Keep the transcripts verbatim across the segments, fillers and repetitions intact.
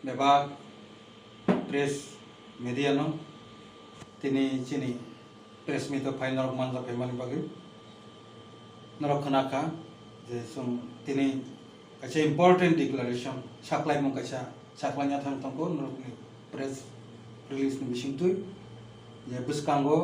Bebak press media no tini chini press meet o phai norok manja phaimani bagwi norok khna kha je chwng tini kaisa important declaration saklaimung kaisa saklaina thang tongkho norokni press release ni bisingtwi je bwskango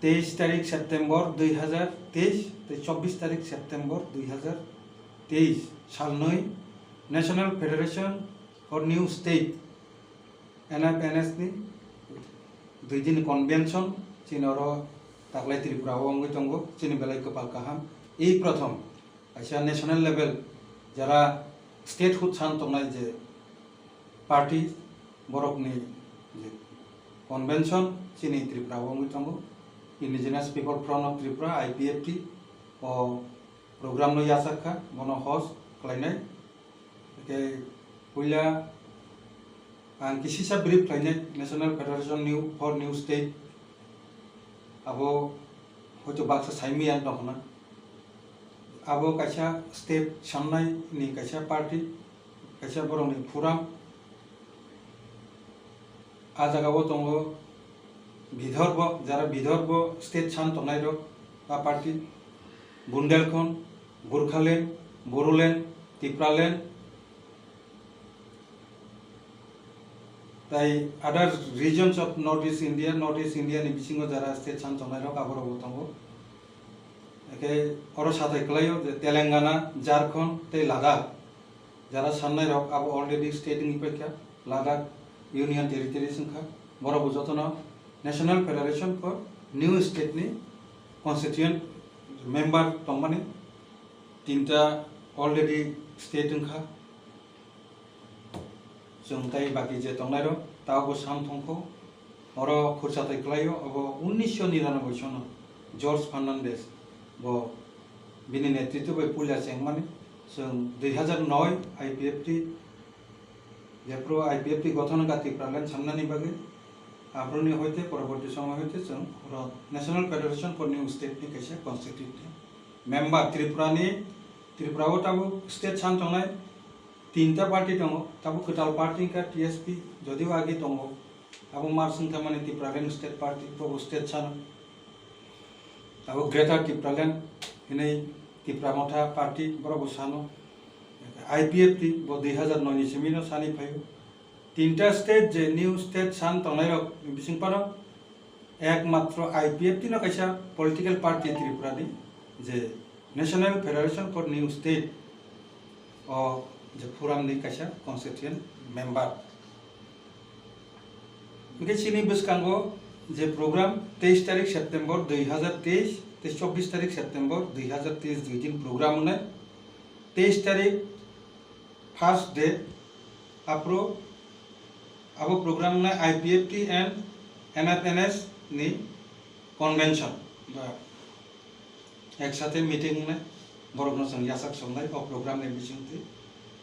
teis tarik September dui hazar teis tei chobbish tarik September dui hazar teis salnwi National Federation for New State, N F N S ni dui din convention chini oro taklai Tripura o wngwi tongo, chini belai kwpal kaham. Ei prothom kaisa national level jara statehood san tongnai je party borokni je convention chini Tripura o wngwi tongo, Indigenous People Front of Tripura, I P F T o program no yachak kha, bono host khlainai. Hwnkhe puila ang kisisa brief khlainai National Federation New for New State, abo hoito baksa saimaya wng tongkha na. Abo kaisa state sannai ni kaisa party, kaisa borokni forum. A jaga o tongo Vidorbo, jara Vidorbo state san tongnai rok a party, Bundelkhand, Gurkhaland, Bodoland, Tipraland, tai other regions of North East India, North East India ni bisingo jara state san tongnai rok aborok bo tongo. Hwnkhe oro satai kwlaio je Telangana, Jharkhand tei Ladakh. Jara sannai rok abo already state wngwi paikha, Ladakh Union Territories wngkha, borok bo jotono National Federation for New State ni constituent member tongmani tinta already state wngkha. Chwng tei baki je tongnai rok tabukbo sam thongkho. Oro khursa twi kwlaio, abo unnisho niranoboi sono George Fernandez bo bini netritw bai puila chengmani. Chwng dui hazar noi I P F T, jephru I P F T gothon wngkha Tipraland samnani bagwi, aphuruni hoite poroborti somoy hoite chwng oro National Federation for New State ni kaisa constituent member Tripura ni, Tripura o tabuk state san tongnai tinta party tongo, tabuk kwtal party wngkha T S P, jodio age tongo, abo March wngkha mani Tipraland State Party, bobo state sano. Abo Greater Tipraland hinwi Tipra Motha Party, borok bo sano. I P F T bo dui hazar noi ni simi no sani phaio. Tinta state je new state san tongnai rok ni bising phano ekmatro I P F T no kaisa political party Tripura ni je National Federation for New State o je forum ni kaisa constituent member. Hwnkhe chini bwskango je program teis tarik September dui hazar teis tei chobbish tarik September dui hazar teis dui din program wngnai. Teis tarik first day, aphuru abo program wngnai I P F T and N F N S ni convention ba eksate meeting wngnai, borokno chwng yachak songnai o program ni bisingtwi.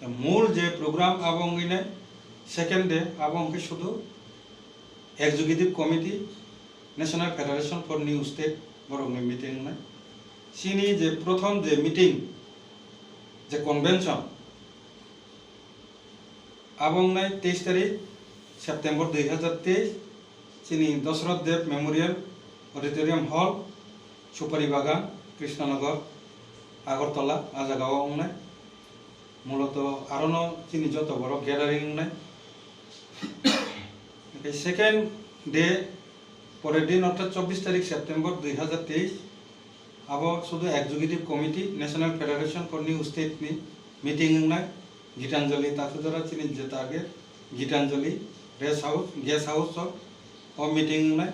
Mul je program abo wngwi nai second day, abo wngkhe sudu Executive Committee, National Federation for New State, borokni meeting wngnai. Chini je prothom je meeting, je convention, abo wngnai teis tarik September dui hazar teis, chini Dosroth Dev Memorial Auditorium Hall, Supari Bagan, Krishnanagar, Agartala, a jagao wngnai. Muloto arono chini joto borok gathering wngnai. Hwnkhe second day, porer din orthat chobbish tarik September dui hazar teis, abo sudu Executive Committee National Federation for New State ni meeting wngnai. Gitanjali Tasudara chini je target Gitanjali Rest House, Guest House o, o meeting wngnai.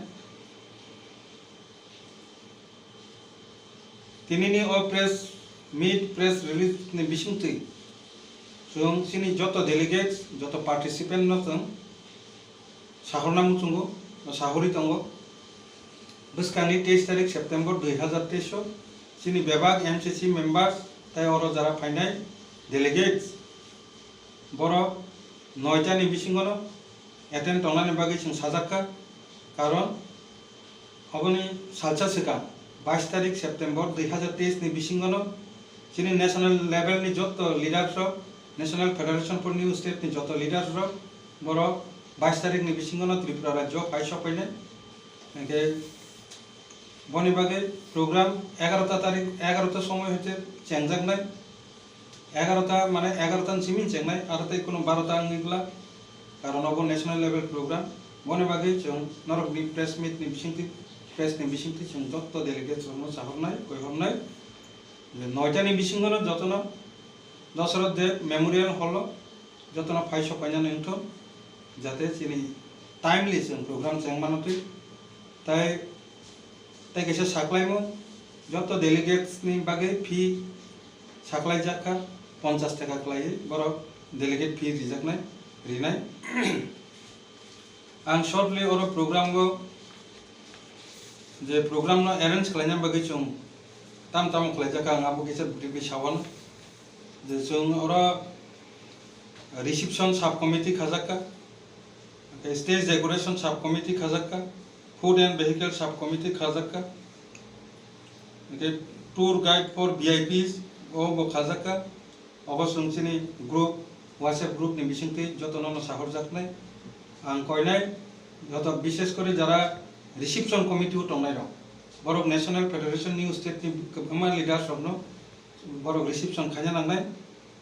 Tinini o press meet, press release ni bisingtwi chwng chini joto delegates, joto participant no chwng sahorna muchungo, sahori tongo. Bwskangni teis tarik September dui hazar teis o chini bebak M C C members tai oro jara phainai delegates borok noita ni bisingo no attend tongnani bagwi chwng sajak kha, karon oboni salsa swkang bais tarik September dui hazar teis ni bisingo no chini national level ni joto leaders rok National Federation for New State ni joto leaders rok borok bais tarik ni bisingo no Tripura rajyo phai sok painai. Hingke boni bagwi program egarota tarik, egarota somoy hoite chengjaknai. Egarota mane egarota ni simi chengmai, aro tei kuno barota wngwi glak, karon obo national level program. Boni bagwi chwng norokni press meet ni bisingtwi, press ni bisingtwi chwng jotto delegates rokno sahornai, koihornai je noita ni bisingono jotono Dasarath Deb Memorial Hall o jotono phai sok painani wngthung, jate chini timely chwng program chengmano twi. Tai, tai kaisa saklaimung, joto delegates ni bagwi fee saklaijak kha, ponchas taka kwlaiwi borok delegate fee rijaknai, rinai. Ang shortly oro program o, je program no arrange khlaina bagwi chwng tam tamo khlaijak kha, ang abo kisa briefly sawano. Je chwng oro reception sub committee khajak kha, stage decoration sub committee khajak kha, food and vehicle sub committee khajak kha, hingke tour guide for V I Ps o bo khajak kha. Obo chwng chini group, WhatsApp group ni bisingtwi jotono no sahorjaknai. Ang koinai joto, bishes kori jara reception committee o tongnai rok, borok National Federation New State ni kwbangma leaders rokno borok reception khaina nangnai.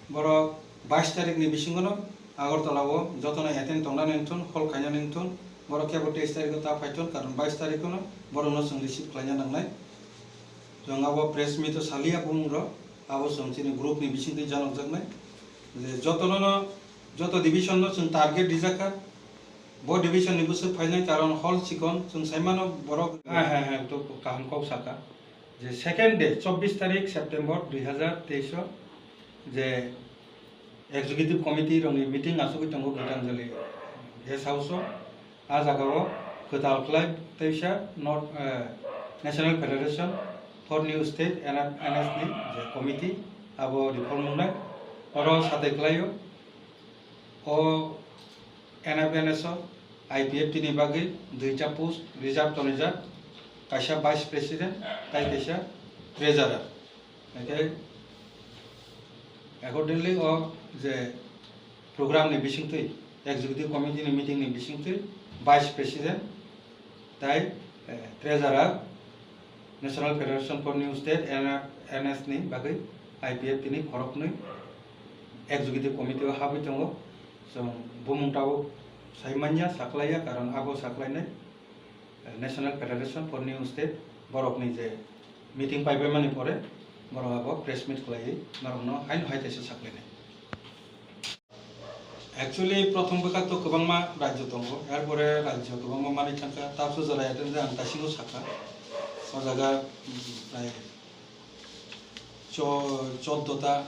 Borok bais tarik ni bisingo no Agartala o jotono attend tongnani wngthun, hol khainani wngthun. Borok kebo teis tarik o ta phaithun, karon bais tarik o no borok no chwng receive khlaina nangnai. Chwng abo press meet o saliya bumung rok, abo chwng chini group ni bisingtwi janokjaknai. Je jotono no, joto division no chwng target rijak kha. Bo division ni bwswk phainai, karon hol chikon, chwng saimano borok. Hai, hai, hai, to kaham kok saka. Je second day, chobbish tarik September dui hazar teis o je executive committee rokni meeting achugwi tongo Gitanjali Guest House o. A jagao kwtal khlai teisa North, eh, National Federation for New State, N F N S ni je committee, abo reform wngnai. Oro satai khlaio. O N F N S o I P F T ni bagwi duita post reserve tonijak, kaisa vice president tai kaisa treasurer. Hingke accordingly o je program ni bisingtwi, executive committee ni meeting ni bisingtwi vice president tai, eh, treasurer, National Federation for New State, N F N S ni bagwi I P F T ni khoroknwi executive committee o habwi tongo. Chwng bumung tabuk sai manya, saklaiya, karon abo saklainai, eh, National Federation for New State borokni je meeting paibaimani pore borok abo press meet khlaiwi norokno haino hai teisa saklainai. Actually, prothom bwkhak to kwbangma rajyo tongo, er pore rajyo kwbangma manwi thangkha, Taksujora attend ang taisingo sakha. O jaga, mm, prai cho-, choddo ta,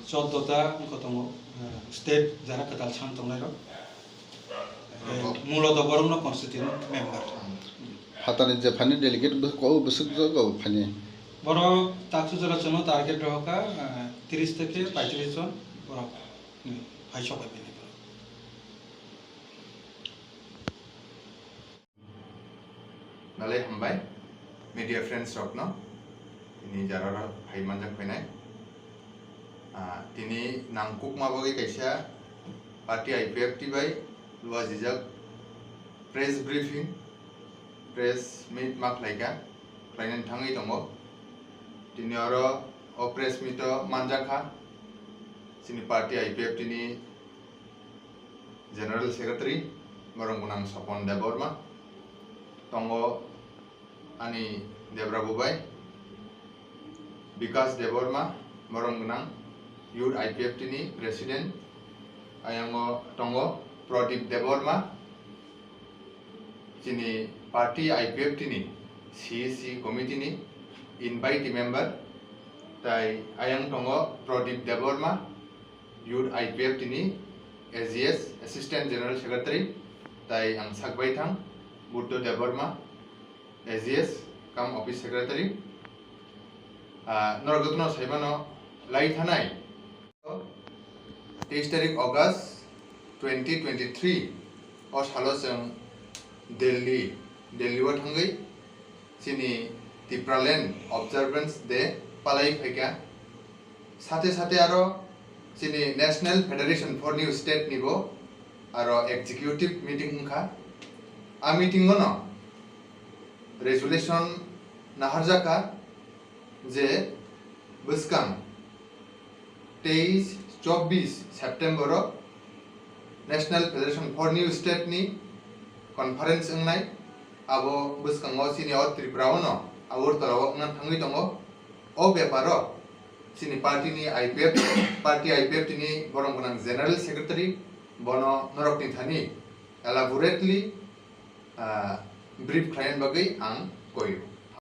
choddo ta wngkha tongo, eh, state jara kwtal san tongnai rok. Eh, muloto borokno constituent member. Phatani je phani delegate bwswk, o bwswk jaga phani. Borok Taksujora chwngno target rohorkha, eh, tris theke paitris jon borok, hmm, hai sobai bini borok. Belai hambai media friends rokno tini jara rok phai manjak phainai. Ah, tini nangkukma bagwi kaisa party I P F T bai luajijak press briefing, press meet ma khlaikha, khlainani thangwi tongo. Tini oro o press meet o manjakha chini party I P F T ni General Secretary, borok gwnang Sopon Debbarma, tongo ani Debra Bubai, Bikas Debbarma, borok gwnang Youth I P F T ni President, ayango tongo Pradip Debbarma, chini party I P F T ni C E C committee ni invitee member, tai ayang tongo Pradip Debbarma, Youth I P F T ni A G S, Assistant General Secretary, tai ang sakbai thang Buddho Debbarma, A G S cum Office Secretary. Ah, norok jotono saimano lai thanai. Teis tarik August twenty twenty-three o salo chwng Delhi, Delhi o thangwi chini Tipraland Observance Day palai phaikha. Sate sate aro Chini National Federation for New State ni bo aro executive meeting wngkha. A meeting o no resolution naharjakha je bwskang teis chobbish September o National Federation for New State ni conference wngnai. Abo bwskango chini o Tripura o no Agartala o wngna thangwi tongo. O bepar o chini party ni I P F, party I P F T ni borok gwnang general secretary bono norok ni thani elaborately, ah, brief khlaina bagwi ang koyo.